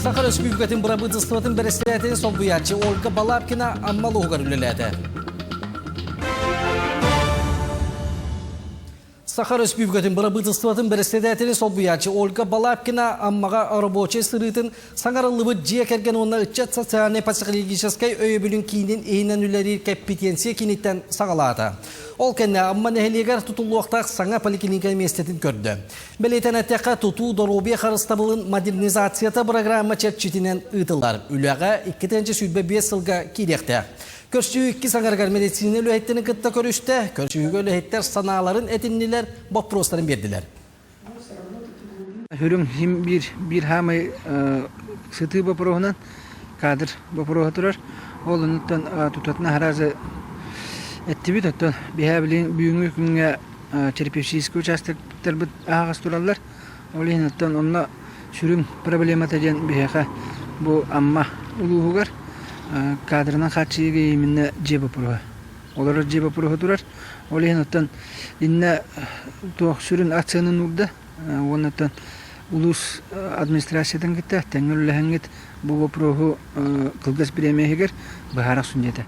Саха Өрөспүүбүлүкэтин бырабыыталыстыбатын бэрэссэдээтэлин солбуйааччы Ольга Балабкина Амма улууһугар үлэлээтэ. Саха Өрөспүүбүлүкэтин бырабыыталыстыбатын бэрэссэдээтэлин солбуйааччы Ольга Балабкина Аммаҕа рабочай сырыытын саҥарыллыбыт дьиэ кэргэн уонна ыччат социальнай-психологическай өйөбүлүн киинин иһинэн үлэлиир кэппитиэнсийэ кииниттэн саҕалаата. Ол кэннэ Амма нэһилиэгэр тутуллуохтаах саҥа поликлиника миэстэтин көрдө. Бэлиэтэн эттэххэ, тутуу доруобуйа харыстабылын модернизацията бырагыраамма чэрчитинэн ыытыллар. Үлэҕэ 2025 сылга киириэхтээх. Көрсүү иккис аҥарыгар медицина үлэһиттэрин кытта көрүстэ. Көрсүһүүгэ үлэһиттэр санааларын этиннилэр, боппуруостарын биэрдилэр. Үрүҥ хим биир биир хаамай сытыы боппуруоһунан кадр боппуруоһа турар. Ол оннуттан тутатына араазы эттибит. Оттон биһээ билигин бүгүҥҥү күҥҥэ терапевтическай участоктарбыт аһаҕас тураллар. Ол иһин оттон онно сүрүн проблемата диэн биһиэхэ бу Амма улууһугар кадрынан хааччыйыыга именно дьиэ боппуруоһа. Олорор дьиэ боппуруоһа турар. Ол иһин оттон иннэ туох сүрүн акциянын уурда уонна оттон улуус администрациятын кытта тэҥҥэ үлэлэһэҥҥит бу боппуруоһу кылгас бириэмэ иһигэр быһаара охсун диэтэ.